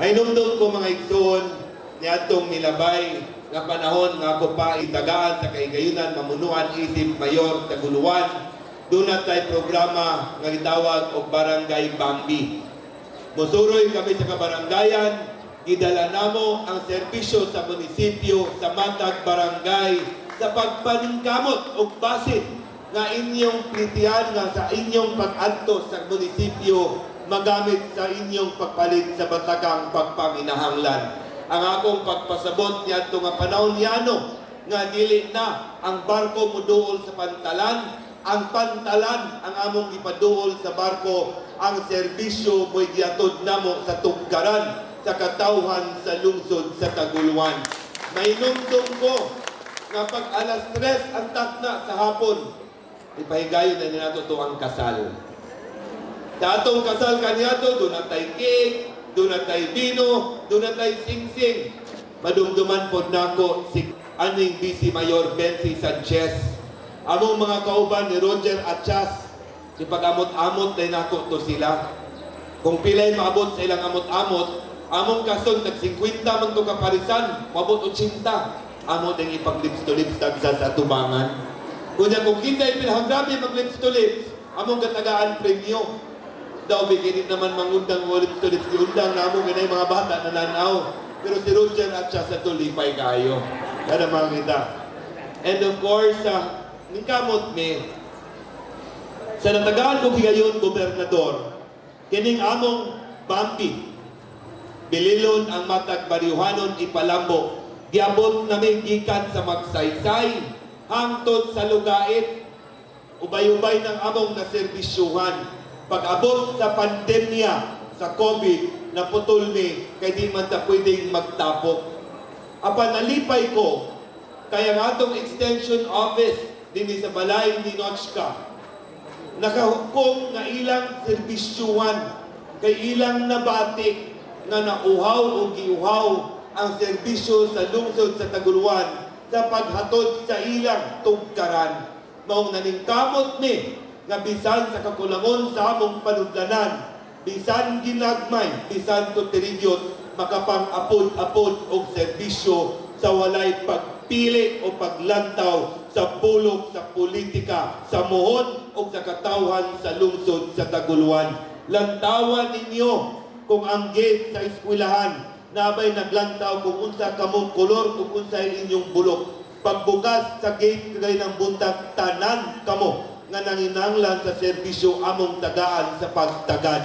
Mahinumdum ko, mga igsoon, niadtong milabay nga panahon nga ako pa itagaan sa kahigayunan mamunuan isip mayor Taguluan, duna tay programa nga gitawag og Barangay Bambi. Musuroy kami sa kabarangayan, gidala namo ang serbisyo sa munisipyo sa matag barangay sa pagpaningkamot og basin nga inyong plitian nga sa inyong pag-adto sa munisipyo magamit sa inyong pagpalit sa batakang pagpanginahanglan. Ang akong pagpasabot niadto nga panahon niano nga dili na ang barko muduol sa pantalan, ang pantalan ang among gipaduol sa barko, ang serbisyo mo'y giatod namo sa tugkaran sa katawhan sa lungsod sa Taguluan. Mahinumdum ko nga pag alas 3 ang takna sa hapon, ipahigayon na ninato to ang kasal. Sa atong kasal kaniadto, duna tay cake, duna tay bino, duna tay singsing. Madumduman pod nako si aning Vice Mayor Bency Sanchez. Among mga kauban ni Roger Achas, ipag-amot-amot na nako to sila. Kung pilay maabot sa ilang amot-amot, among kason tag 50 man to kaparisan, maabot 80. Amo ding ipag lips to lips tagsa sa tubangan. Kunya kung kita ipinahagrabe mag lips to lips, among gatagaan premyo. Daw biginin naman mangundang o lips to lips, giundang namo ganay mga bata na nanaw. Pero si Roger at siya sa tulipay kayo. Kada mga kita. And of course, ningkamot mi, sa natagaan ko higayon gobernador, kining among Bambi, bililon ang matag baryuhanon ipalambo, giabot nami gikan sa Magsaysay, hangtod sa Lugait, ubay-ubay ng among naserbisyuhan. Pag-abot sa pandemya, sa COVID, naputol mi, kay di man ta pwedeng magtapok. Apan nalipay ko, kaya ang atong extension office dinhi sa balay ni Notchka, nakahukom nga ilang serbisyuhan, kay ilang nabati nga nauhaw o giuhaw ang serbisyo sa lungsod sa Taguluan sa paghatod sa ilang tugkaran. Maong naningkamot mi nga bisan sa kakulangon sa among panudlanan, bisan ginagmay, bisan kutirigyot, makapang-apod-apod og serbisyo sa walay pagpili o paglantaw sa pulok sa politika, sa muhon o sa katawhan sa lungsod sa Taguluan. Lantawan ninyo kung ang gate sa eskwelahan nabay naglantaw kung unsa kamong kolor, kung unsay inyong bulok. Pagbukas sa gate kagay ng buntag, tanan kamo nga nanginanglan sa serbisyo among tagaan sa pagtagad.